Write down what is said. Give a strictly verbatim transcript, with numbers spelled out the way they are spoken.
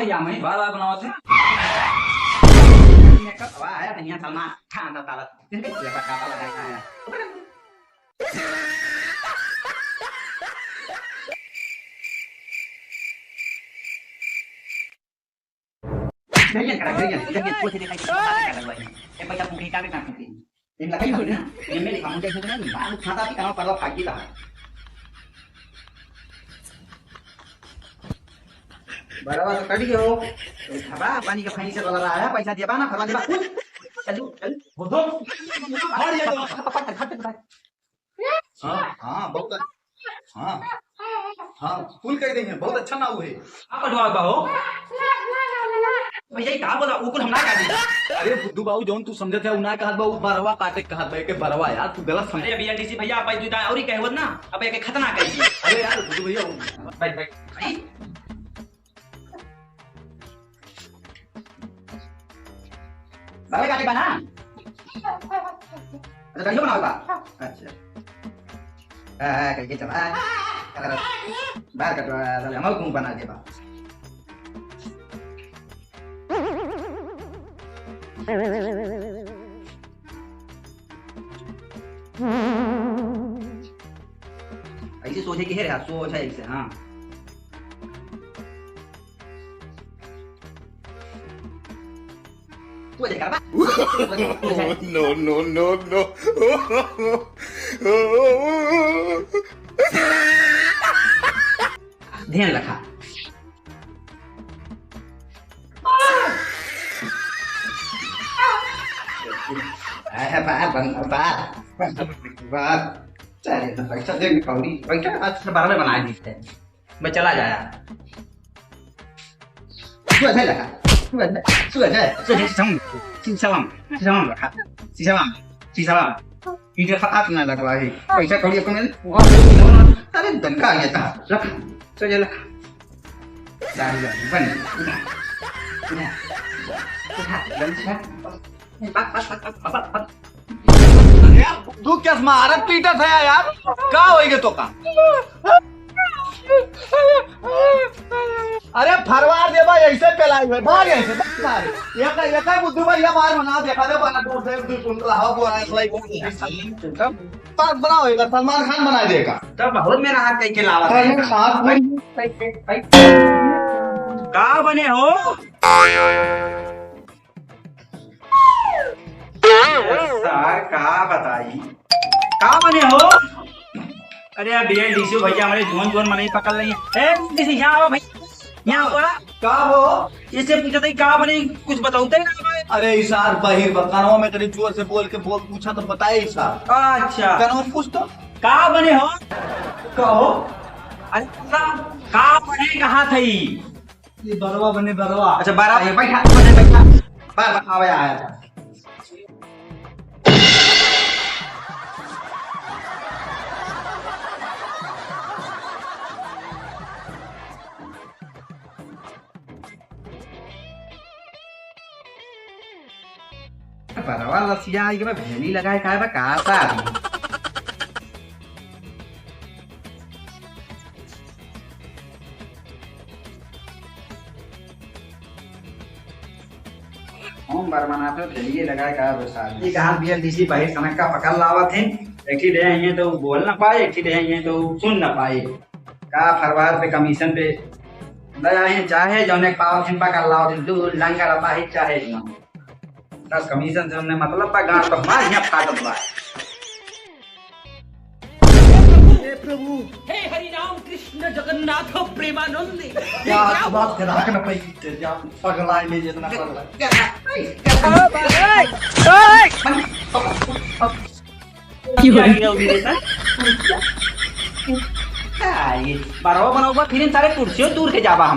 या मैं बार बार बनावत है। वाह, आया तो यहाँ सलमान खान का तारा। ये का काला लगाया है। गइयन करा, गइयन, गइयन, कुछ देखाई, ए, पैसा फूंके, का के ना फूंके? इन लगाई हो ना, ये मेरे काम जैसे तो नहीं, बाल खाता भी कहाँ पर भागी रहा। बड़ा बात कर दियो। ए, खबा, पानी का पानी से लगा रहा है, पैसा दिया बा ना, खबा दिया बा। चल, चल। वो दो। और ये दो। हाँ, हाँ, बहुत अच्छा। हाँ, हाँ, कुल कह देंगे, बहुत अच्छा नाव है। का पटवा बा हो? भैया, ये का बोला? वो कुल हम ना कह देंगे। अरे बुद्धू बाबू, जौन तू समझत है, वो ना कहत बा, वो बरवा काटे कहत बा, के बरवा यार, तू गलत समझ। अरे भैया, डीसी भैया, आप भाई तू और ही कहवत ना, अब एक खतना कह दिए। अरे यार, बुद्धू भैया, वो भाई, भाई, भाई। बाबा काटे बा ना? अच्छा, कहियो बनावे बा? अच्छा। हाँ, हाँ, कहिए चला। बाहर कटवा, साले, हम घूम बना दे बा। ऐसे सोझे के है रे, हाँ, सोझा ऐसे, हाँ। तू देखा बा? No, no, no, no। ध्यान रखा। अरे बार, बार, बार, बार। चले तो पैसा दे, कौड़ी, पैसा आज से बारह में बना दी है। मैं चला जाया। सुबह से लगा, सुबह से, सुबह से, सुबह से, शीशम, शीशम, शीशम रखा, शीशम, शीशम। पीछे से हाथ ना लगवा है। पैसा कौड़ी को मिल, अरे धन का आ गया था। रख, चल, चल। दाढ़ी वाली, बन, उठा, उठा, उठा, जल्दी से। पक, पक, पक, पक, पक, पक। यार, तू क्या मारत पीटत है यार? का होइगे तो का? अरे फरवार देबा, ऐसे पेलाई है, भाग ऐसे, भाग। ये का, ये का बुद्धू भाई, ये मार बना देखा दे, बना दूर से, दूर सुन रहा हो, बोला है, भाई, बोला है। तब बड़ा होएगा, सलमान खान बना देगा। तब बहुत मेरा हाथ कहीं के लावा अरे, है। साथ में भाई, भाई, भाई। का बने हो? अरे सार, का बताई? का बने हो? अरे यार, भैया, डीसी भैया, हमारे जोन जोन मनई पकड़ लेंगे। ए, डीसी, यहाँ आओ भाई, यहाँ आओ। का हो? इससे पूछा था, का बने, कुछ बताओ तो ना भाई। अरे, ई सार बहिर बा, कानवा में तनी जोर से बोल के बोल, पूछा तो बताए ई सार। अच्छा। कानवा में पूछ तो। का बने हो? कहो। अरे, का, का बने कहा था ई? ये बरवा बने, बरवा। अच्छा, बरवा, ये बैठा, बैठा, बैठा। बार, बार, आवे, आवे, आवे। बरवा लसिया, एकरा भेली लगाए का बा, का सा? हम बरमना तो भेलिए लगाए का बा सार। ये कहाँ बीएलडीसी बाहर सनक का पकड़ लावत है, एक ही दे आइए तो बोल ना पाए, एक ही दे आइए तो सुन ना पाए। का फरवार पे कमीशन पे ले आए, चाहे जौने पावत है पकड़ लावत है, दू लंगर पाही चाहे ना। बस कमीशन से हमने मतलब बा, गांड तो हमार हियां फाटत बा। हे प्रभु। हे हरि राम कृष्ण जगन्नाथ प्रेमानंद। यार, बात करा के ना पई, यार, पगला ले जितना पगला। की हो रही है? का ये बरवा बनाओ बा, फिर इन सारे कुर्सियों दूर के जाबा हम।